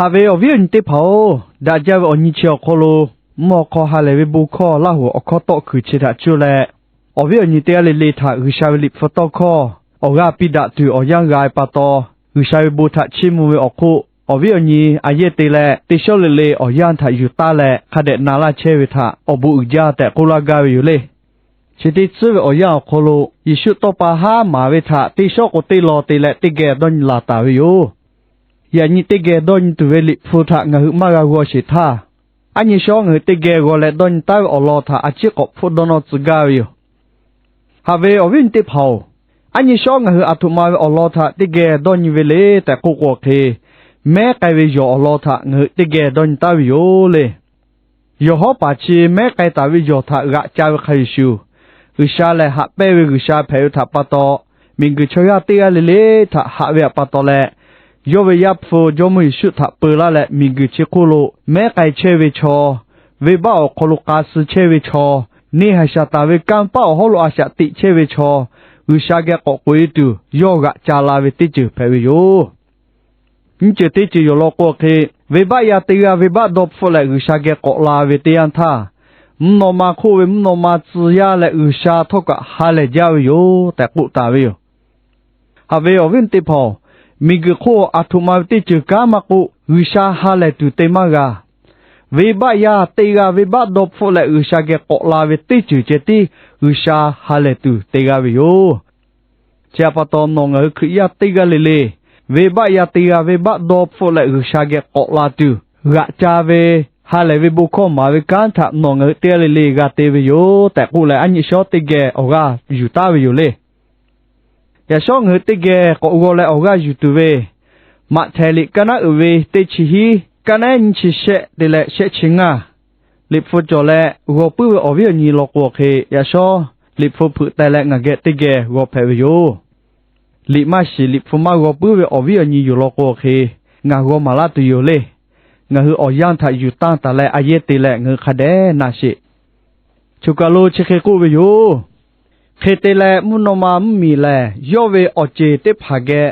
Haꞈ ve awˬ viˉ awˬ nyi teˇ hpaˍ-oˬ, daꞈ jaˇ ve awˬ nyi chi awˬ hk'aw lo, mvuhˇ awˬ hk'aw ha lehˬ ve bon hkawˇ Laˇ hoꞈ awˬ hkawˇ tawˆ kuiˬ chi htaꞈ cuˇ leh, awˬ viˉ awˬ nyi teˇ g'aˇ le le htaꞈ G'uiˬsha ve Liꞈ hpu tawˇ hkawˇ awˬ g'aˇ piˇ daꞈ tuˬ awˬ yanˇ g'a ve pa taw, G'uiˬsha ve bon htaꞈ chiˇ mvuh ve awˬ hk'oˆ, awˬ viˉ awˬ nyi a yehˇ te leh teˇ shawˉ le le awˬ yanˇ htaꞈ yuˬ taˉ leh hk'a dehꞈ na laˇ chehˇ ve htaꞈ awˬ bon uiˍ jaˇ tehꞈ k'oˆ laˇ gaˇ ve yoˬ le. Chi teˇ tcuhˉ ve awˬ yanˇ awˬ hk'aw lo, Yeˍsuˆ tawˇ pa haˉ maˍ ve htaꞈ teˇ shawˉ k'o teˇ law te leh teˇ geh dawˇ nyi laˬ taˍ ve yoˬ. Yaꞈ nyi teˇ geh dawˇ nyi tuˬ ve Liꞈ hpu htaꞈ ngaˬ hui maˇ g'a g'aw sheˍ htaˇ, aˉ nyi shawˉ ngaˬ hui teˇ geh g'aw leh dawˇ nyi taˉ ve awˬ lawn htaꞈ a ciˉ k'awꞈ hpfuhˆ dawˇ nawˇ tcuh gaˇ ve yoˬ. Haꞈ ve awˬ viˉ awˬ nyi teˇ hpaˍ-oˬ, aˉ nyi shawˉ ngaˬ hui aˬ htoꞈ ma ve awˬ lawn htaꞈ teˇ geh dawˇ nyi ve le tehꞈ k'oˆ k'o hk'e, mehˉ k'ai ve yawˬ awˬ lawn htaꞈ ngaˬ hui teˇ geh dawˇ nyi taˉ ve yoˬ le. Yawˬ hawˉ paˍ chi mehˉ k'ai taˍ ve yawˬ htaꞈ g'aꞈ ca ve hk'a shuˍ shuˍ, G'uiˬsha lehˬ haꞈ pehnˇ ve G'uiˬsha hpehꞈ ve htaꞈ pa taw, miˬguiˬ chaw yaˇ teˇ g'aˇ le le htaꞈ haꞈ ve htaꞈ pa taw leh, yawˇ ve Yaˇ hpu Jawˇmawˇ Yeˍsuˆ htaꞈ peu laˇ leh miˬguiˬ chi hk'oˆ lo mehˉ k'ai chehˇ ve chaw, venˇbaˆ awˬ hk'aw lo k'a suh chehˇ ve chaw, neˇ haiˬ shaˍ taˍ ve kanˇ paˆ awˬ hawˉ lo a shaꞈ teꞈ chehˇ ve chaw, G'uiˬsha geh k'awꞈ k'oꞈ-e tuˬ yawˇ g'aꞈ ca la ve teˇ ceuˬ hpehꞈ ve yoˬ. Nyiˇ ceuˬ teˇ ceuˬ yawˬ lawn k'o hk'e, venˇbaˆ yaˇ teˇ g'aˇ venˇbaˆ dawˇ hpfuhˆ leh G'uiˬsha geh k'awꞈ la ve teˇ yanˇ htaˇ, mvuhˇ naw ma hk'oˆ ve mvuhˇ naw ma tcuh yaˇ leh G'uiˬsha htawˇ kaꞈ ha lehˬ jaˇ ve yoˬ tehꞈ k'oˆ taˍ ve yoˬ. Haꞈ ve awˬ viˉ teˇ hpaˍ-oˬ, miˬguiˬ hk'oˆ aˬ htoꞈ ma ve teˇ ceuˬ kanˉ maˇ k'oˆ, G'uiˬsha ha lehˬ tuˬ te maˇ g'a. Venˇbaˆ yaˇ teˇ g'aˇ venˇbaˆ dawˇ hpfuhˆ leh G'uiˬsha geh k'awꞈ la ve teˇ ceuˬ ceh tiˉ G'uiˬsha ha lehˬ tuˬ te g'a ve yoˬ. Chi htaꞈ pa taw, nawˬ ngaˬ hui Hkriꞈ yaˇ teˇ g'aˇ le le, venˇbaˆ yaˇ teˇ g'aˇ venˇbaˆ dawˇ hpfuhˆ leh G'uiˬsha geh k'awꞈ la tuˬ, g'aꞈ ca ve, ha lehˬ ve bon hkawˇ maˍ ve kanˉ htaꞈ nawˬ ngaˬ hui teˇ g'aˇ le le g'a te ve yoˬ tehꞈ k'oˆ leh, aˉ nyi shawˉ teˇ geh awˬ g'aˇ yuˬ taˉ ve yoˬ le. Yaꞈ shawˉ ngaˬ hui teˇ geh k'awꞈ g'aw leh awˬ g'aˇ yuˬ tuˬ ve, Maꞈhtehˍ liꞈ kaˇ naˉ uiˍ ve teˇ chi hiˉ, kaˇ naˉ nyiˇ chi shehˆ te leh shehˆ chi ngaˇ, Liꞈ hpu cawˬ leh g'aw puiˉ ve awˬ viˉ awˬ nyi lawn k'o hk'e, yaꞈ shawˉ Liꞈ hpu hpeuꞈ teh leh ngaˬ geh teˇ geh g'aw hpehꞈ ve yoˬ. Liꞈ maˇ shiˍ, Liꞈ hpu maˇ g'aw puiˉ ve awˬ viˉ awˬ nyi yoˬ lawn k'o hk'e, ngaˬ g'aw maˍ laˇ tuˬ yoˬ le. Ngaˬ hui awˬ yanˇ htaꞈ yuˬ tanˇ taˍ leh a yehˇ te leh ngaˬ hui hk'a dehꞈ na sheˍ. Choˬ kaˬ lo chi hk'e k'oˆ ve yoˬ. Hk'e te leh, mvuhˇ naw ma mvuhˇmiˬ lehˬ yawˇ ve awˬ ceˬ teˇ hpaˍ geh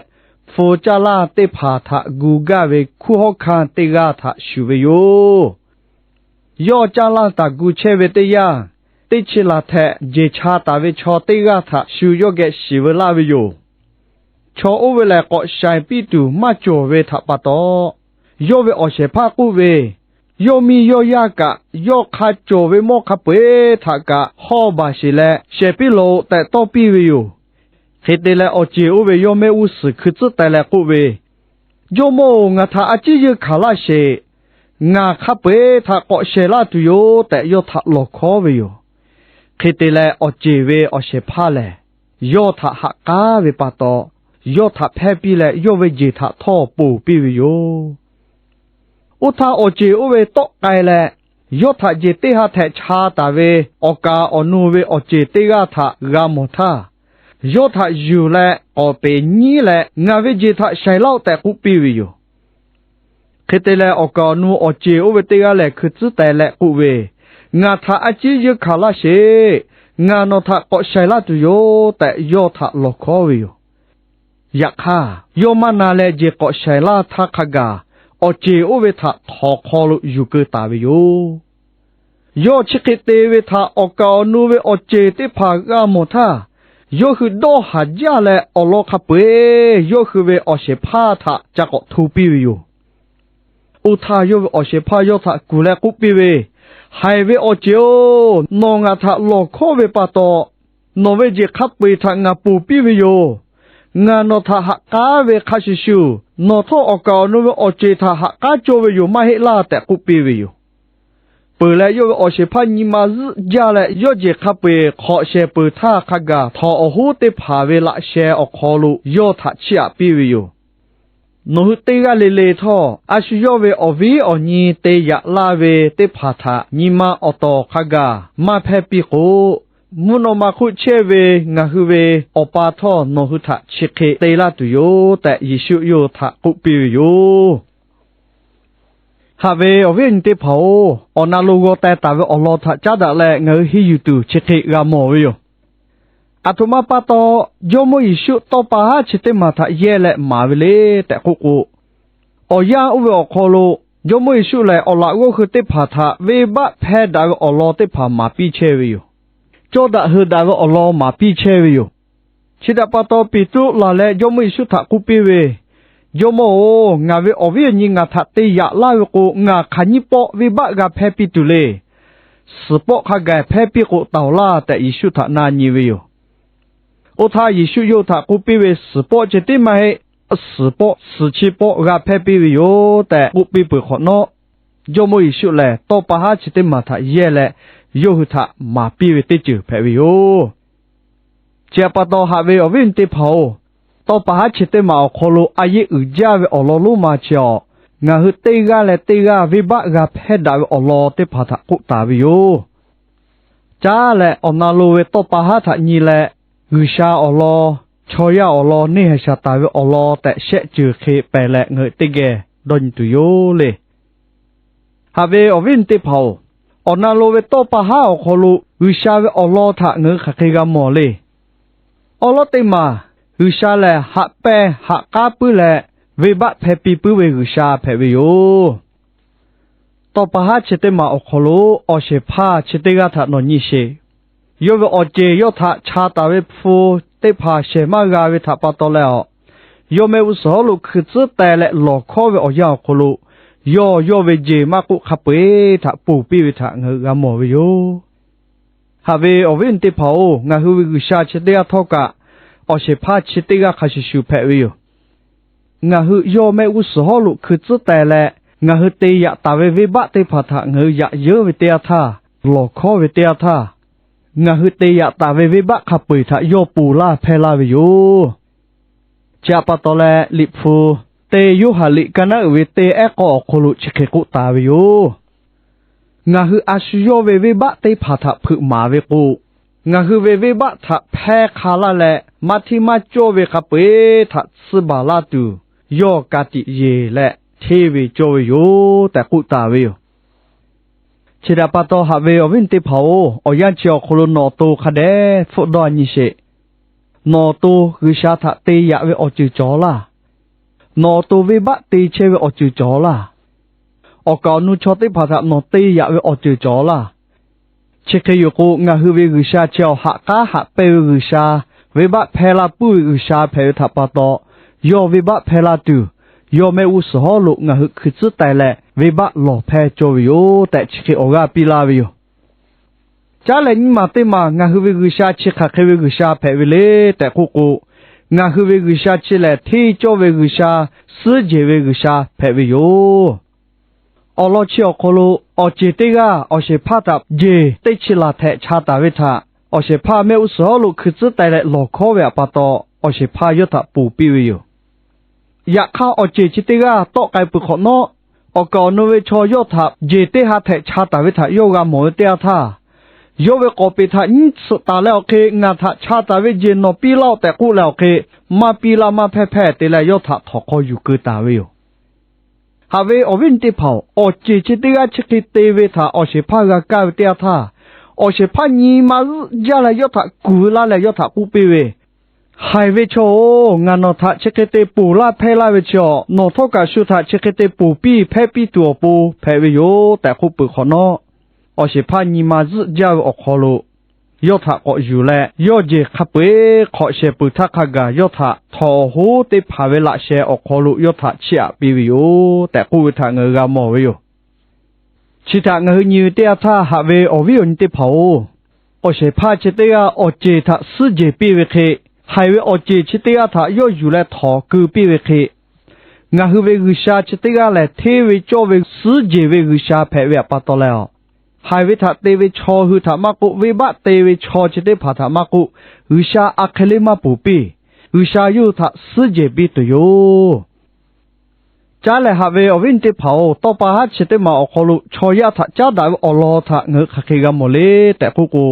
hpu caˇ lanˇ teˇ hpaˍ htaꞈ gu gaˇ ve hkunˉ hawˉ hkanˇ teˇ g'aˇ htaꞈ shuˍ ve yoˬ. Yawˇ caˇ lanˇ taˍ gu chehˇ ve teˇ yanˇ, teˇ chi laˬ htehꞈ jeˬ cha taˍ ve chaw teˇ g'aˇ htaꞈ shu yawˇ geh shiˍ veu laˇ ve yoˬ. Chaw oˇ ve lehˬ, k'awꞈ shaiˍ piˇ tuˬ maˇ cawˬ ve htaꞈ pa taw, yawˇ ve awˬ shehˍ hpaˇ k'oˆ ve, Yawˇ miˇ yawˇ yaˇ kaꞈ yawˇ hk'a cawˬ ve mawˇ hk'a peu-eˬ htaꞈ kaꞈ hawˇ baˬ sheˬ leh shehˍ piˇ loˬ tehꞈ tawˇ piˇ ve yoˬ. Hk'e te leh, awˬ ceˬ oˇ ve yawˇ mehˆ g'uˇ suhˍ hkui tcuhˉ teh leh k'oˆ ve, Jawˇmawˇ-oˬ, ngaˬ htaꞈ a ciˉ yeunˇ hkanˍ laˇ sheˍ. Ngaˬ hk'a peu-eˬ htaꞈ k'awꞈ shehˍ laˇ tuˬ yoˬ tehꞈ, yawˇ htaꞈ lawˬ hkawˉ ve yoˬ. Hk'e te leh, awˬ ceˬ ve awˬ shehˍ hpaˇ lehˬ, yawˇ htaꞈ ha k'aˉ ve pa taw, yawˇ htaꞈ hpehˇ piˇ leh yawˇ ve jeˬ htaꞈ htawˇ ponˬ piˇ ve yoˬ. Oˇ htaˇ, awˬ ceˬ oˇ ve tawˆ k'ai leh, yawˇ htaꞈ jeˬ teˇ ha htehꞈ cha taˍ ve awˬ kaˍ awˬ nu ve awˬ ceˬ teˇ g'aˇ htaꞈ g'a mawˬ htaˇ, yawˇ htaꞈ yuˬ leh k'awˍ peˍ nyiˉ leh, Ngaˬ ve jeˬ htaꞈ shaiˍ laˇ-oˆ tehꞈ k'oˆ piˇ ve yoˬ. Hk'e te leh, awˬ kaˍ awˬ nu awˬ ceˬ oˇ ve teˇ g'aˇ lehˬ hkui tcuhˉ teh leh k'oˆ ve, Ngaˬ htaꞈ a ciˉ yeunˇ hkanˍ laˇ sheˍ. Ngaˬ nawˬ htaꞈ k'awꞈ shaiˍ laˇ tuˬ yoˬ tehꞈ, yawˇ htaꞈ lawˬ hkawˉ ve yoˬ. Yaꞈ hk'aˇ, yawˇ maˇ na leh jeˬ k'awꞈ shaiˍ laˇ htaˇ hk'a gaˬ, awˬ ceˬ oˇ ve htaꞈ htawnˍ hk'aw lo yuˬ keu taˍ ve yoˬ. Yawˇ chi hk'e te ve htaꞈ awˬ kaˍ awˬ nu ve awˬ ceˬ teˇ hpaˍ g'a mawˬ htaˇ, yawˇ hui dawˇ haˍ jaˇ leh, awˬ lawn hk'a peu-eˬ yawˇ hui ve awˬ shehˍ hpaˇ htaꞈ ca k'awꞈ hto piˇ ve yoˬ. Oˇ htaˇ, yawˇ ve awˬ shehˍ hpaˇ yawˇ htaꞈ kuˬ leh k'oˆ piˇ ve, Haiˬ ve awˬ ceˬ-oˬ, nawˬ ngaˬ htaꞈ lawˬ hkawˉ ve pa taw, nawˬ ve jeˬ hk'a peu-eˬ htaꞈ ngaˬ ponˬ piˇ ve yoˬ. Ngaˬ nawˬ htaꞈ ha k'aˉ ve hk'a shuˍ shuˍ, nawˬ htawˇ awˬ kaˍ awˬ nu ve awˬ ceˬ htaꞈ ha k'aˉ cawˇ ve yoˬ maˇ heˆ laˇ tehꞈ k'oˆ piˇ ve yoˬ. Peuˬ leh, yawˇ ve awˬ shehˍ hpaˇ nyi ma zuhˆ jaˇ leh, yawˇ jeˬ hk'a peu-eˬ hk'awꞈ shehˍ peuˬ htaˇ hk'a gaˬ, htawnˍ awˬ hoˉ teˇ hpaˍ ve laꞈ sheh awˬ hk'aw lo yawˇ htaꞈ chiˇ aꞈ piˇ ve yoˬ. Nawˬ hui teˇ g'aˇ le le htawˇ, a shu yawˇ ve awˬ viˉ awˬ nyi te yaꞈ laˇ ve teˇ hpaˍ htaꞈ nyi ma awˬ tawˍ hk'a gaˬ maˇ hpehˇ piˇ k'o, mvuhˇ naw ma hk'oˆ chehˇ ve ngaˬ hui ve Awˬ pa htawˇ nawˬ hui htaꞈ chi hk'e te laˇ tuˬ yoˬ tehꞈ, Yeˍsuˆ yawˇ hui htaꞈ k'oˆ piˇ ve yoˬ. Haꞈ ve awˬ viˉ awˬ nyi teˇ hpaˍ-oˬ, awˬ na lo g'aw teh taˍ ve awˬ lawn htaꞈ caˉ daꞈ leh ngaˬ hui henˇ yuˬ tuˬ chi hk'e g'a mawˬ ve yoˬ. Aˬ htoꞈ ma pa taw, Jawˇmawˇ Yeˍsuˆ tawˇ pa haˉ chi teˇ maˬ htaꞈ yehˇ leh maˍ ve le tehꞈ k'oˆ k'o, Awˬ yanˇ oˇ ve awˬ hk'aw lo Jawˇmawˇ Yeˍsuˆ lehˬ, awˬ laꞈ g'awˇ hui teˇ hpaˍ htaꞈ venˇbaˆ hpehˇ daꞈ ve awˬ lawn teˇ hpaˍ maˍ piˇ chehˇ ve yoˬ. Cawˇ daꞈ hui daꞈ ve awˬ lawn maˍ piˇ chehˇ ve yoˬ. Chi htaꞈ pa taw, Peˍtruˆ laˬ leh Jawˇmawˇ Yeˍsuˆ htaꞈ k'oˆ piˇ ve, Jawˇmawˇ-oˬ, ngaˬ ve awˬ viˉ awˬ nyi ngaˬ htaꞈ te yaꞈ laˇ ve k'o, ngaˬ hk'aˬ nyiˇ pawˆ venˇbaˆ g'a hpehˇ piˇ tuˬ le. Suhˍ pawˆ hk'a gaˬ hpehˇ piˇ k'o taˍ-oˬ laˇ tehꞈ, Yeˍsuˆ htaꞈ na nyi ve yoˬ. Oˇ htaˇ, Yeˍsuˆ yawˇ hui htaꞈ k'oˆ piˇ ve, Suhˍ pawˆ ceh tiˉ maˇ heˆ. Suhˍ pawˆ suhˍ chi pawˆ g'a hpehˇ piˇ ve yoˬ tehꞈ k'oˆ piˇ peuˬ hk'awꞈ nawˉ, Jawˇmawˇ Yeˍsuˆ lehˬ, tawˇ pa haˉ chi teˇ maˬ htaꞈ yehˇ leh, yawˇ hui htaꞈ maˍ piˇ ve teˇ ceuˬ hpehꞈ ve yoˬ. Chi htaꞈ pa taw, haꞈ ve awˬ viˉ awˬ nyi teˇ hpaˍ-oˬ, tawˇ pa haˉ chi teˇ maˬ awˬ hk'aw lo a yeˆ uiˍ jaˇ ve awˬ lawn lonˉ ma chi awˬ, ngaˬ hui teˇ g'aˇ leh teˇ g'aˇ venˇbaˆ g'a hpehˇ daꞈ ve awˬ lawn teˇ hpaˍ htaꞈ k'oˆ taˍ ve yoˬ. Caˉ leh awˬ na lo ve tawˇ pa haˉ htaꞈ nyi leh, G'uiˬsha awˬ lawn, chaw yaˇ awˬ lawn, neˇ haiˬ shaˍ taˍ ve awˬ lawn tehꞈ shehˆ ceuˬ hk'e pehˬ leh ngaˬ hui teˇ geh dawˇ nyi tuˬ yoˬ le. Haꞈ ve awˬ viˉ awˬ nyi teˇ hpaˍ-oˬ, awˬ na lo ve tawˇ pa haˉ awˬ hk'aw lo G'uiˬsha ve awˬ lawn htaꞈ ngaˬ hui hk'aˬ hk'e g'a mawˬ le. Awˉ lawˉ teˇ maˬ, G'uiˬsha lehˬ haꞈ pehnˇ haꞈ k'aˉ puiˉ leh, venˇbaˆ hpehˇ piˇ puiˉ ve G'uiˬsha hpehꞈ ve yoˬ. Tawˇ pa haˉ chi teˇ maˬ awˬ hk'aw lo awˬ shehˍ hpaˇ chi teˇ g'aˇ htaꞈ nawˬ nyi sheˍ. Yawˇ ve awˬ ceˬ yawˇ htaꞈ cha taˍ ve hpu teˇ hpaˍ shehˍ maˇ g'a ve htaꞈ pa taw leh, yawˇ mehˆ g'uˇ suhˍ hawˉ lo hkui tcuhˉ teh leh lawˬ hkawˉ ve awˬ yanˇ awˬ hk'aw lo, yawˇ yawˇ ve jeˬ maˇ k'oˆ hk'a peu-eˬ htaꞈ ponˬ piˇ ve htaꞈ ngaˬ hui g'a mawˬ ve yoˬ. Haꞈ ve awˬ viˉ awˬ nyi teˇ hpaˍ-oˬ, ngaˬ hui ve G'uiˬsha chi teˇ g'aˇ htawˇ kaꞈ, awˬ shehˍ hpaˇ chi teˇ g'aˇ hk'a shuˍ shuˍ hpehꞈ ve yoˬ. Ngaˬ hui yawˇ mehˆ g'uˇ suhˍ hawˉ lo hkui tcuhˉ teh leh, ngaˬ hui te yaꞈ taˍ ve venˇbaˆ teˇ hpaˍ htaꞈ ngaˬ hui yaꞈ yeuˉ ve teˇ yanˇ htaˇ, lawˬ hkawˉ ve teˇ yanˇ htaˇ, ngaˬ hui te yaꞈ taˍ ve venˇbaˆ hk'a peu-eˬ htaꞈ yawˇ ponˬ laˇ hpehˇ laˇ ve yoˬ. Chi htaꞈ pa taw leh, Liꞈ hpu teˇ Yoˇhanˬ liꞈ ka naˉ uiˍ ve teˇ ehˉ k'awˇ awˬ hk'aw lo chi hk'e k'oˆ taˍ ve yoˬ. Ngaˬ hui a shu yawˇ ve venˇbaˆ teˇ hpaˍ htaꞈ hpeuꞈ maˍ ve k'o, ngaˬ hui ve venˇbaˆ htaꞈ hpehˇ hk'a laˇ leh, maˇ hteˇ maˇ cawˇ ve hk'a peu-eˬ htaꞈ tsuhˇ baˬ laˇ tuˬ, yawˇ ka tiꞈ yeˬ leh hteˇ ve cawˇ ve yoˬ tehꞈ k'oˆ taˍ ve yoˬ. Chi htaꞈ pa taw, haꞈ ve awˬ viˉ awˬ nyi teˇ hpaˍ-oˬ, awˬ yanˇ chi awˬ hk'aw lo nawˬ awˬ to hk'a dehꞈ hpfuhˆ dawˇ nyi sheˍ. Nawˬ awˬ to G'uiˬsha htaꞈ te yaꞈ ve awˬ ceuˬ cawˬ laˇ. Nawˬ awˬ to venˇbaˆ te chehˇ ve awˬ ceuˬ cawˬ laˇ. Awˬ kaˍ awˬ nu chaw teˇ hpaˍ htaꞈ nawˬ te yaꞈ ve awˬ ceuˬ cawˬ laˇ. Chi hk'e yoˬ k'o, ngaˬ hui ve G'uiˬsha chi awˬ haꞈ k'aˉ haꞈ pehnˇ ve G'uiˬsha, venˇbaˆ hpehˇ laˇ puiˉ ve G'uiˬsha hpehꞈ ve htaꞈ pa taw, yawˇ venˇbaˆ hpehˇ laˇ tuˬ, yawˇ mehˆ g'uˇ suhˍ hawˉ lo ngaˬ hui hkui tcuhˉ teh leh venˇbaˆ lawˬ hpehˇ cawˇ ve yoˬ tehꞈ, chi hk'e awˬ g'aˇ piˇ laˇ ve yoˬ. Caˉ lehˬ, nyiˇ maˬ teˇ maˬ ngaˬ hui ve G'uiˬsha chi hk'aˬ hk'e ve G'uiˬsha hpehꞈ ve le tehꞈ k'oˆ k'o, ngaˬ hui ve G'uiˬsha chi lehˬ hteˇ cawˇ ve G'uiˬsha, suhˉ jehˬ ve G'uiˬsha hpehꞈ ve yoˬ. Awˬ lawn chi awˬ hk'aw lo, awˬ ceˬ teˇ g'aˇ awˬ shehˍ hpaˇ htaꞈ jeˬ teˇ chi laˬ htehꞈ cha taˍ ve htaꞈ, awˬ shehˍ hpaˇ mehˆ g'uˇ suhˍ hawˉ lo hkui tcuhˉ teh leh lawˬ hkawˉ ve htaꞈ pa taw, awˬ shehˍ hpaˇ yawˇ htaꞈ ponˬ piˇ ve yoˬ. Yaꞈ hk'aˇ, awˬ ceˬ chi teˇ g'aˇ tawˆ k'ai peuˬ hk'awꞈ nawˉ, awˬ kaˍ awˬ nu ve chaw yawˇ htaꞈ jeˬ teˇ ha htehꞈ cha taˍ ve htaꞈ yawˇ g'a mawˬ ve teˇ yanˇ htaˇ, yawˇ ve k'awˍ peˍ htaꞈ nyiˇ tsuhꞈ taˍ leh awˬ hk'e, Ngaˬ htaꞈ cha taˍ ve jeˬ nawˬ piˇ laˇ-oˆ tehꞈ k'oˆ leh awˬ hk'e, maˇ piˇ laˇ maˇ hpehˇ hpehˇ te leh yawˇ htaꞈ htawnˍ hk'aw yuˬ keu taˍ ve yoˬ. Haꞈ ve awˬ viˉ awˬ nyi teˇ hpaˍ-oˬ, awˬ ceˬ chi teˇ g'aˇ chi hk'e te ve htaꞈ awˬ shehˍ hpaˇ g'a kaˇ ve teˇ yanˇ htaˇ, awˬ shehˍ hpaˇ nyi ma zuhˆ jaˇ leh yawˇ htaꞈ kuˬ ve laˇ leh yawˇ htaꞈ k'oˆ piˇ ve, Haiˬ ve chaw-oˬ, ngaˬ nawˬ htaꞈ chi hk'e te ponˬ laˇ hpehˇ laˇ ve chi awˬ, nawˬ htawˇ kaꞈ shu htaꞈ chi hk'e te ponˬ piˇ hpehˇ piˇ tuˬ awˬ pon hpehꞈ ve yoˬ tehꞈ k'oˆ peuˬ hk'awꞈ nawˉ, awˬ shehˍ hpaˇ nyi ma zuhˆ jaˇ ve awˬ hk'aw lo yawˇ htaꞈ k'awꞈ yuˬ leh, yawˇ jeˬ hk'a peu-eˬ hk'awꞈ shehˍ peuˬ htaˇ hk'a gaˬ yawˇ htaꞈ htawnˍ awˬ hoˉ teˇ hpaˍ ve laꞈ sheh awˬ hk'aw lo yawˇ htaꞈ chiˇ aꞈ piˇ ve yoˬ tehꞈ k'oˆ ve htaꞈ ngaˬ hui g'a mawˬ ve yoˬ. Chi htaꞈ ngaˬ hui nyi ve teˇ yanˇ htaˇ, haꞈ ve awˬ viˉ awˬ nyi teˇ hpaˍ-oˬ, awˬ shehˍ hpaˇ chi teˇ g'aˇ awˬ ceˬ htaꞈ suhˉ jehˬ piˇ ve hk'e, haiˬ ve awˬ ceˬ chi teˇ g'aˇ htaꞈ yawˇ yuˬ leh htawnˍ keu piˇ ve hk'e, ngaˬ hui ve G'uiˬsha chi teˇ g'aˇ lehˬ, hteˇ ve cawˇ ve suhˉ jehˬ ve G'uiˬsha hpehꞈ ve htaꞈ pa taw leh, haiˬ ve htaꞈ te ve chaw hui htaꞈ maˇ k'oˆ, venˇbaˆ te ve chaw chi teˇ hpaˍ htaꞈ maˇ k'oˆ, G'uiˬsha a hk'e le maˇ ponˬ piˇ. G'uiˬsha yawˇ hui htaꞈ suhˉ jehˬ piˇ tuˬ yoˬ. Caˉ lehˬ, haꞈ ve awˬ viˉ awˬ nyi teˇ hpaˍ-oˬ, tawˇ pa haˉ chi teˇ maˬ awˬ hk'aw lo chaw yaˇ htaꞈ caˉ daꞈ ve awˬ lawn htaꞈ ngaˬ hui hk'aˬ hk'e g'a mawˬ le tehꞈ k'oˆ k'o,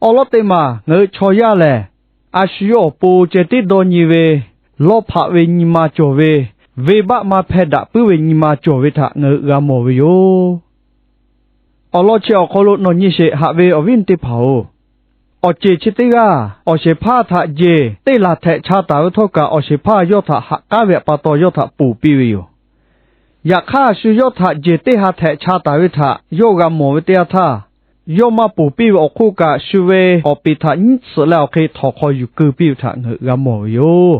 awˉ lawˉ teˇ maˬ ngaˬ hui chaw yaˇ lehˬ, a shu yawˇ awˬ pon ceh tiˉ dawˇ nyi ve, lawˇ hpaꞈ ve nyi ma cawˬ ve, venˇbaˆ maˇ hpehˇ daꞈ puiˉ ve nyi ma cawˬ ve htaꞈ ngaˬ hui g'a mawˬ ve yoˬ. Awˬ lawn chi awˬ hk'aw lo nawˬ nyi sheˍ, haꞈ ve awˬ viˉ awˬ nyi teˇ hpaˍ-oˬ, awˬ ceˬ chi teˇ g'aˇ awˬ shehˍ hpaˇ htaꞈ jeˬ teˇ laˬ htehꞈ cha taˍ ve htawˇ kaꞈ, awˬ shehˍ hpaˇ yawˇ htaꞈ ha k'aˉ ve htaꞈ pa taw yawˇ htaꞈ ponˬ piˇ ve yoˬ. Yaꞈ hk'aˇ, shu yawˇ htaꞈ jeˬ teˇ ha htehꞈ cha taˍ ve htaꞈ yawˇ g'a mawˬ ve teˇ yanˇ htaˇ, yawˇ maˇ ponˬ piˇ ve awˬ hk'oˆ kaꞈ, shu ve k'awˍ peˍ htaꞈ nyiˉ tsuhꞈ leh awˬ hk'e htawnˍ hk'aw yuˬ keu piˇ ve htaꞈ ngaˬ hui g'a mawˬ ve yoˬ.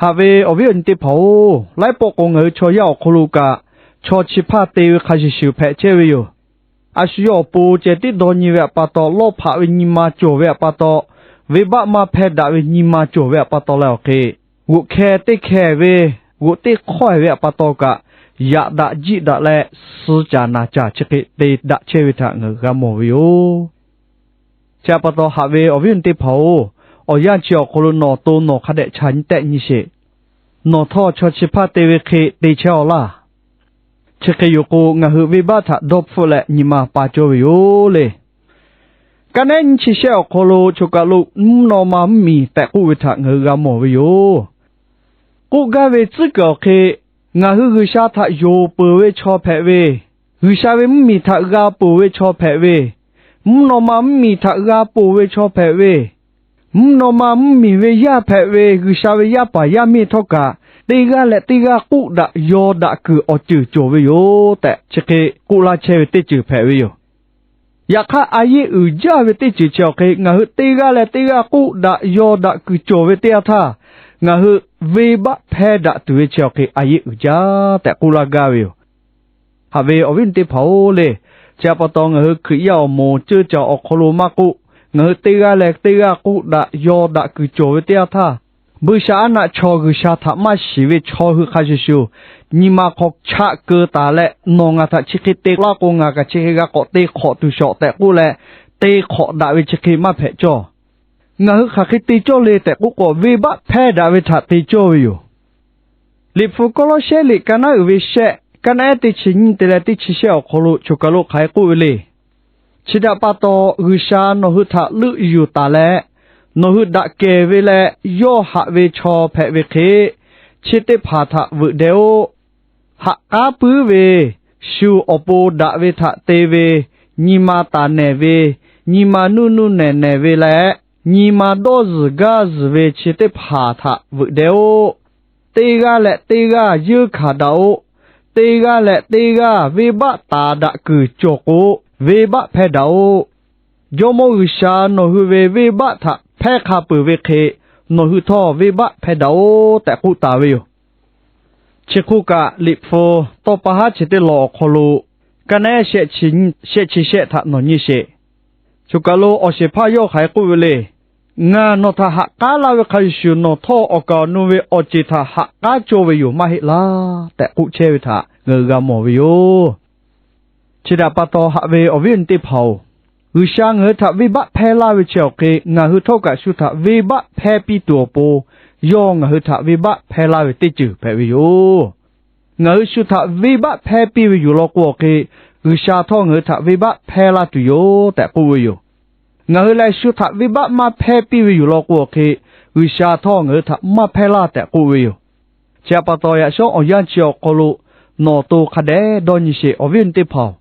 Haꞈ ve awˬ viˉ awˬ nyi teˇ hpaˍ-oˬ, laiˉ pawˆ k'o ngaˬ hui chaw yaˇ awˬ hk'aw lo kaꞈ, chaw chi hpaˇ te ve hk'a shuˍ shuˍ hpehꞈ chehˇ ve yoˬ. A shu yawˇ awˬ pon ceh tiˉ dawˇ nyi ve htaꞈ pa taw, lawˇ hpaꞈ ve nyi ma cawˬ ve htaꞈ pa taw, venˇbaˆ maˇ hpehˇ daꞈ ve nyi ma cawˬ ve htaꞈ pa taw leh awˬ hk'e, g'oꞈ hkeh teˇ hkeh ve, g'oꞈ teˇ hk'awehˬ ve htaꞈ pa taw kaꞈ, yaꞈ daꞈ jiˆ daꞈ leh, suh caˍ naˍ caˍ chi hk'e te daꞈ chehˇ ve htaꞈ ngaˬ hui g'a mawˬ ve yoˬ. Chi htaꞈ pa taw, haꞈ ve awˬ viˉ awˬ nyi teˇ hpaˍ-oˬ, awˬ yanˇ chi awˬ hk'aw lo nawˬ to nawˬ hk'a dehꞈ chaꞈ nyi tehˆ nyi sheˍ. Nawˬ htawˇ chaw chi hpaˇ te ve hk'e te chehˇ-aw laˇ. Chi hk'e yoˬ k'o, ngaˬ hui venˇbaˆ htaꞈ dawˇ hpfuhˆ leh nyi ma pa cawˇ ve yoˬ le. Kaˇ nehˉ nyiˇ chi shehˆ awˬ hk'aw lo choˬ kaˬ lo mvuhˇ naw ma mvuhˇmiˬ tehꞈ k'oˆ ve htaꞈ ngaˬ hui g'a mawˬ ve yoˬ. K'oˆ gaˇ ve tcuhˉ kuiˬ awˬ hk'e, ngaˬ hui G'uiˬsha htaꞈ yonˍ peuˬ ve chaw hpehꞈ ve, G'uiˬsha ve mvuhˇmiˬ htaꞈ g'a ponˬ ve chaw hpehꞈ ve, mvuhˇ naw ma mvuhˇmiˬ htaꞈ g'a ponˬ ve chaw hpehꞈ ve, mvuhˇ naw ma mvuhˇmiˬ ve yaˇ hpehꞈ ve, G'uiˬsha ve yaˇ paˍ yaˇ miˇ htawˇ kaꞈ, teˇ g'aˇ leh teˇ g'aˇ k'oˆ daꞈ yaw daꞈ kuiˬ awˬ ceuˬ cawˬ ve yoˬ tehꞈ, chi hk'e k'oˆ laˇ chehˇ ve teˇ ceuˬ hpehꞈ ve yoˬ. Yaꞈ hk'aˇ, a yeˆ uiˍ jaˇ ve teˇ ceuˬ chi awˬ hk'e, ngaˬ hui teˇ g'aˇ leh teˇ g'aˇ k'oˆ daꞈ yaw daꞈ kuiˬ cawˬ ve teˇ yanˇ htaˇ, ngaˬ hui venˇbaˆ hpehˇ daꞈ tuˬ ve chi awˬ hk'e a yeˆ uiˍ jaˇ tehꞈ k'oˆ laˇ gaˇ ve yoˬ. Haꞈ ve awˬ viˉ awˬ nyi teˇ hpaˍ-oˬ le, chi htaꞈ pa taw ngaˬ hui Hkriꞈ yaˇ awˬ moˍ ceuˇ caˬ awˬ hk'aw lo maˇ k'oˆ, ngaˬ hui teˇ g'aˇ leh teˇ g'aˇ k'oˆ daꞈ yaw daꞈ kuiˬ cawˬ ve teˇ yanˇ htaˇ, buiˇshaˆaˉnaˆ chaw G'uiˬsha htaꞈ maˇ shiˍ ve chaw hui hk'a shuˍ shuˍ, nyi ma hk'aw chaꞈ keu taˍ leh, nawˬ ngaˬ htaꞈ chi hk'e te laˇ k'o, ngaˬ kaꞈ chi hk'e g'a k'awꞈ te hk'awꞈ tuˬ shawˍ tehꞈ k'oˆ leh, te hk'awꞈ daꞈ ve chi hk'e maˇ hpehꞈ cawˇ. Ngaˬ hui hk'aˬ hk'e te cawˇ le tehꞈ k'oˆ k'o, venˇbaˆ hpehˇ daꞈ ve htaꞈ te cawˇ ve yoˬ. Liꞈ hpu Kawˇlawˇsehˉ liꞈ ka naˉ uiˍ ve shehˆ, ka naˉ ehˉ teˇ chi nyiˇ te leh teˇ chi shehˆ awˬ hk'aw lo choˬ kaˬ lo hk'aˬ hk'e k'oˆ ve le. Chi htaꞈ pa taw, G'uiˬsha nawˬ hui htaꞈ leuˆ yuˬ taˍ leh, nawˬ hui daꞈ kehˬ ve leh yawˇ haꞈ ve chaw hpehꞈ ve hk'e, chi teˇ hpaˍ htaꞈ veuꞈ deh-oˆ. Haꞈ k'aˉ puiˉ ve, shu awˬ pon daꞈ ve htaꞈ te ve, nyi ma taˍ nehˬ ve, nyi ma nuˇ nuˇ nehˬ nehˬ ve leh, nyi ma dawˇ zuhˬ gaˇ zuhˬ ve chi teˇ hpaˍ htaꞈ veuꞈ deh-oˆ. Teˇ g'aˇ leh teˇ g'aˇ yeunˇ hkanˍ daꞈ-oˆ. Teˇ g'aˇ leh teˇ g'aˇ venˇbaˆ taˍ daꞈ kuiˬ cawˬ k'o, venˇbaˆ hpehˇ daꞈ-oˆ. Jawˇmawˇ G'uiˬsha nawˬ hui ve venˇbaˆ htaꞈ hpehˇ hk'a peuˬ ve hk'e, nawˬ hui htawˇ venˇbaˆ hpehˇ daꞈ-oˆ tehꞈ k'oˆ taˍ ve yoˬ. Chi hk'oˆ kaꞈ, Liꞈ hpu tawˇ pa haˉ chi teˇ lawn awˬ hk'aw lo, ka naˉ ehˉ shehˆ chi nyiˇ, shehˆ chi shehˆ htaꞈ nawˬ nyi sheˍ. Choˬ kaˬ lo awˬ shehˍ hpaˇ yawˇ hk'aˬ hk'e k'oˆ ve le. Ngaˬ nawˬ htaꞈ ha k'aˉ laˇ ve hk'a shuˍ shuˍ, nawˬ htawˇ awˬ kaˍ awˬ nu ve awˬ ceˬ htaꞈ ha k'aˉ cawˇ ve yoˬ maˇ heˆ laˇ tehꞈ k'oˆ chehˇ ve htaꞈ ngaˬ hui g'a mawˬ ve yoˬ. Chi htaꞈ pa taw, haꞈ ve awˬ viˉ awˬ nyi teˇ hpaˍ-oˬ, G'uiˬsha ngaˬ hui htaꞈ venˇbaˆ hpehˇ laˇ ve chi awˬ hk'e, ngaˬ hui htawˇ kaꞈ shu htaꞈ venˇbaˆ hpehˇ piˇ tuˬ awˬ pon, yawˇ ngaˬ hui htaꞈ venˇbaˆ hpehˇ laˇ ve teˇ ceuˬ hpehꞈ ve yoˬ. Ngaˬ hui shu htaꞈ venˇbaˆ hpehˇ piˇ ve yoˬ law k'o awˬ hk'e, G'uiˬsha htawˇ ngaˬ hui htaꞈ venˇbaˆ hpehˇ laˇ tuˬ yoˬ tehꞈ k'oˆ ve yoˬ. Ngaˬ hui lehˬ shu htaꞈ venˇbaˆ maˇ hpehˇ piˇ ve yoˬ law k'o awˬ hk'e, G'uiˬsha htawˇ ngaˬ hui htaꞈ maˇ hpehˇ laˇ tehꞈ k'oˆ ve yoˬ. Chi htaꞈ pa taw, yaꞈ shawˉ awˬ yanˇ chi awˬ hk'aw lo nawˬ to hk'a dehꞈ dawˇ nyi sheˍ, awˬ viˉ awˬ nyi teˇ hpaˍ-oˬ.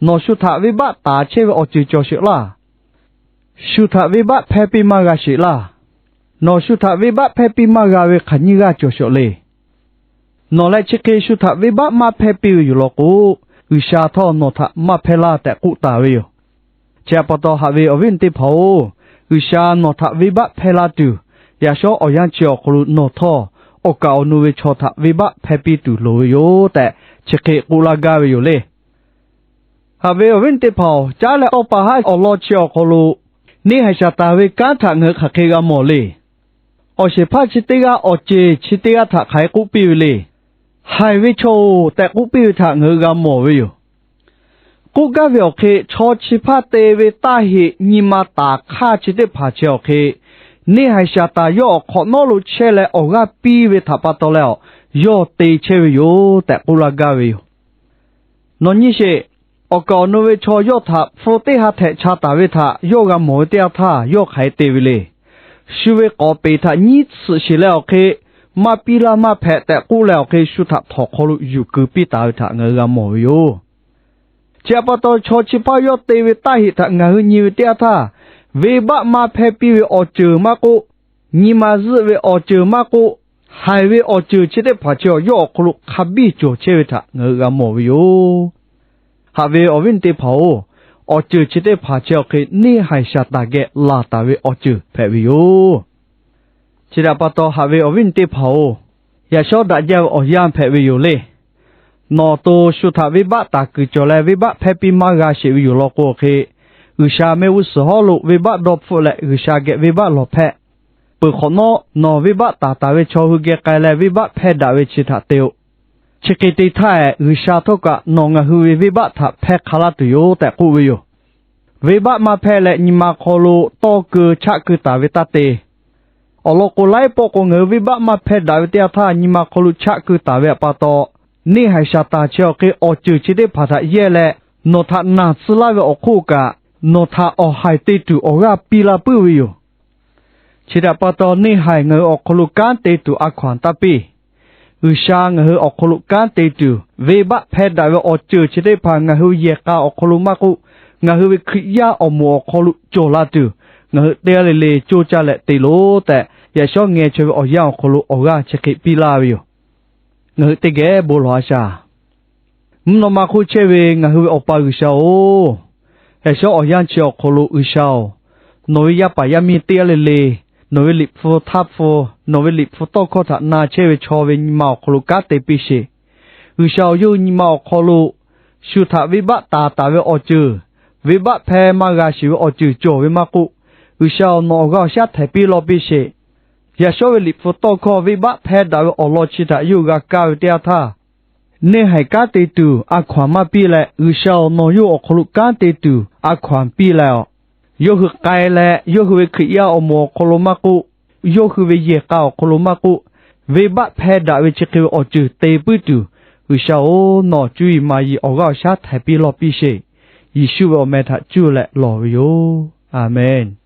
Nawˬ shu htaꞈ venˇbaˆ taˍ chehˇ ve awˬ ceuˬ cawˬ sheˍ laˇ. Shu htaꞈ venˇbaˆ hpehˇ piˇ maˇ g'a sheˍ laˇ. Nawˬ shu htaꞈ venˇbaˆ hpehˇ piˇ maˇ g'a ve hk'aˬ nyiˇ g'aˇ cawˬ sheˍ le. Nawˬ leh chi hk'e shu htaꞈ venˇbaˆ maˇ hpehˇ piˇ ve yoˬ law k'o, G'uiˬsha htawˇ nawˬ htaꞈ maˇ hpehˇ laˇ tehꞈ k'oˆ taˍ ve yoˬ. Chi htaꞈ pa taw, haꞈ ve awˬ viˉ awˬ nyi teˇ hpaˍ-oˬ, G'uiˬsha nawˬ htaꞈ venˇbaˆ hpehˇ laˇ tuˬ, yaꞈ shawˉ awˬ yanˇ chi awˬ hk'aw lo nawˬ htawˇ awˬ kaˍ awˬ nu ve chaw htaꞈ venˇbaˆ hpehˇ piˇ tuˬ loˍ ve yoˬ tehꞈ, chi hk'e k'oˆ laˇ gaˇ ve yoˬ le. Haꞈ ve awˬ viˉ awˬ nyi teˇ hpaˍ-oˬ, caˉ leh tawˇ pa haˉ awˬ lawn chi awˬ hk'aw lo neˇ haiˬ shaˍ taˍ ve kanˉ htaꞈ ngaˬ hui hk'aˬ hk'e g'a mawˬ le. Awˬ shehˍ hpaˇ chi teˇ g'aˇ awˬ ceˬ chi teˇ g'aˇ htaꞈ hk'aˬ hk'e k'oˆ piˇ ve le. Haiˬ ve chaw-oˬ tehꞈ k'oˆ piˇ ve htaꞈ ngaˬ hui g'a mawˬ ve yoˬ. K'oˆ gaˇ ve awˬ hk'e, chaw chi hpaˇ te ve taˇ heꞈ nyi ma taˍ hk'aˇ chi teˇ hpaˍ chi awˬ hk'e, neˇ haiˬ shaˍ taˍ yawˇ awˬ hk'awꞈ nawˉ lo chehˇ leh awˬ g'aˇ piˇ ve htaꞈ pa taw leh, yawˇ te chehˇ ve yoˬ tehꞈ k'oˆ laˇ gaˇ ve yoˬ. Nawˬ nyi sheˍ. Awˬ kaˍ awˬ nu ve chaw yawˇ htaꞈ hpu teˇ ha htehꞈ cha taˍ ve htaꞈ yawˇ g'a mawˬ ve teˇ yanˇ htaˇ, yawˇ hk'aˬ hk'e te ve le. Shu ve k'awˍ peˍ htaꞈ nyiˉ tsuhꞈ sheˍ leh awˬ hk'e, maˇ piˇ laˇ maˇ hpehꞈ tehꞈ k'oˆ leh awˬ hk'e, shu htaꞈ htawnˍ hk'aw lo yuˬ keu piˇ taˍ ve htaꞈ ngaˬ hui g'a mawˬ ve yoˬ. Chi htaꞈ pa taw, chaw chi hpaˇ yawˇ te ve taˇ heꞈ htaꞈ ngaˬ hui nyi ve teˇ yanˇ htaˇ, venˇbaˆ maˇ hpehˇ piˇ ve awˬ ceuˬ maˇ k'oˆ, nyi ma zuhˆ ve awˬ ceuˬ maˇ k'oˆ, Haiˬ ve awˬ ceuˬ chi teˇ hpaˍ chi awˬ yawˇ awˬ hk'aw lo hk'a biˇ cawˬ chehˇ ve htaꞈ ngaˬ hui g'a mawˬ ve yoˬ. Haꞈ ve awˬ viˉ awˬ nyi teˇ hpaˍ-oˬ, awˬ ceuˬ chi teˇ hpaˍ chi awˬ hk'e neˇ haiˬ shaˍ taˍ geh laˬ taˍ ve awˬ ceuˬ hpehꞈ ve yoˬ. Chi htaꞈ pa taw, haꞈ ve awˬ viˉ awˬ nyi teˇ hpaˍ-oˬ, yaꞈ shawˉ daꞈ jaˇ ve awˬ yanˇ hpehꞈ ve yoˬ le. Nawˬ to shu htaꞈ venˇbaˆ taˍ kuiˬ cawˬ leh, venˇbaˆ hpehˇ piˇ maˇ g'a sheˍ ve yoˬ law k'o hk'e, G'uiˬsha mehˆ g'uˇ suhˍ hawˉ lo venˇbaˆ dawˇ hpfuhˆ leh G'uiˬsha geh venˇbaˆ lawˬ hpehˇ. Peuˬ hk'awꞈ nawˉ, nawˬ venˇbaˆ taˍ taˍ ve chaw hui geh k'ai leh, venˇbaˆ hpehˇ daꞈ ve chi htaꞈ te-o. Chi hk'e te htaˇ, G'uiˬsha htawˇ kaꞈ nawˬ ngaˬ hui ve venˇbaˆ htaꞈ hpehˇ hk'a laˇ tuˬ yoˬ tehꞈ k'oˆ ve yoˬ. Venˇbaˆ maˇ hpehˇ leh, nyi ma hk'aw lo tawˇ keu chaˆ keu taˍ ve taˇ te. Awˬ lawn k'o, laiˉ pawˆ k'o ngaˬ hui venˇbaˆ maˇ hpehˇ daꞈ ve teˇ yanˇ htaˇ, nyi ma hk'aw lo chaˆ keu taˍ ve htaꞈ pa taw, neˇ haiˬ shaˍ taˍ chi awˬ hk'e awˬ ceuˬ chi teˇ hpaˍ htaꞈ yehˇ leh, nawˬ htaꞈ naˬ tcuh laˇ ve awˬ hk'oˆ kaꞈ, nawˬ htaꞈ awˬ haiˬ te tuˬ awˬ g'aˇ piˇ laˇ puiˉ ve yoˬ. Chi htaꞈ pa taw, neˇ haiˬ ngaˬ hui awˬ hk'aw lo kanˉ te tuˬ a hkaw-anˬ taˇ piˇ. G'uiˬsha ngaˬ hui awˬ hk'aw lo kanˉ te tuˬ, venˇbaˆ hpehˇ daꞈ ve awˬ ceuˬ chi teˇ hpaˍ ngaˬ hui ve yehˬ k'a awˬ hk'aw lo maˇ k'oˆ, ngaˬ hui ve Hkriꞈ yaˇ awˬ moˍ awˬ hk'aw lo cawˬ la tuˬ, ngaˬ hui teˇ g'aˇ le le coˇ caˇ leh te loˬ tehꞈ, yaꞈ shawˉ ngeh chaweh ve awˬ yanˇ awˬ hk'aw lo awˬ g'aˇ chi hk'e piˇ laˇ ve yoˬ. Ngaˬ hui teˇ geh bon lawˬ a shaˍ. Mvuhˇ naw ma hk'oˆ chehˇ ve ngaˬ hui ve Awˬ pa G'uiˬsha-oˬ, yaꞈ shawˉ awˬ yanˇ chi awˬ hk'aw lo G'uiˬsha-oˬ, nawˬ ve yaˇ paˍ yaˇ miˇ teˇ g'aˇ le le, nawˬ ve liꞈ hpu htaˇ hpu, nawˬ ve liꞈ hpu tawˇ hkawˇ htaꞈ na chehˇ ve chaw ve nyi ma awˬ hk'aw lo kanˉ te piˇ sheˍ. G'uiˬsha-oˬ, yawˇ hui nyi ma awˬ hk'aw lo shu htaꞈ venˇbaˆ taˍ taˍ ve awˬ ceuˬ, venˇbaˆ hpehˇ maˇ g'a sheˍ ve awˬ ceuˬ cawˬ ve maˇ k'oˆ, G'uiˬsha-oˬ, nawˬ awˬ g'aˇ awˬ shaˉ htehˍ piˇ lawˇ piˇ sheˍ. Yaꞈ shawˉ ve liꞈ hpu tawˇ hkawˇ venˇbaˆ hpehˇ daꞈ ve awˬ lawn chi htaꞈ yawˇ hui g'a kaˇ ve teˇ yanˇ htaˇ, neˇ haiˬ kanˉ te tuˬ a hkaw-anˬ maˇ piˇ leh, G'uiˬsha-oˬ, nawˬ yawˇ hui awˬ hk'aw lo kanˉ te tuˬ a hkaw-anˬ piˇ leh-aˬ, yawˇ hui k'ai leh yawˇ hui ve Hkriꞈ yaˇ awˬ moˍ awˬ hk'aw lo maˇ k'oˆ, yawˇ hui ve yehˬ k'a awˬ hk'aw lo maˇ k'oˆ, venˇbaˆ hpehˇ daꞈ ve chi hk'e ve awˬ ceuˬ te puiˉ tuˬ, G'uiˬsha-oˬ, nawˬ cuˇ yiˍ ma yiˍ awˬ g'aˇ awˬ shaˉ htehˍ piˇ lawˇ piˇ sheˍ. Yeˍsuˆ ve awˬ meh htaꞈ cuˇ leh lawˬ ve yoˬ. Aˍmenˍ.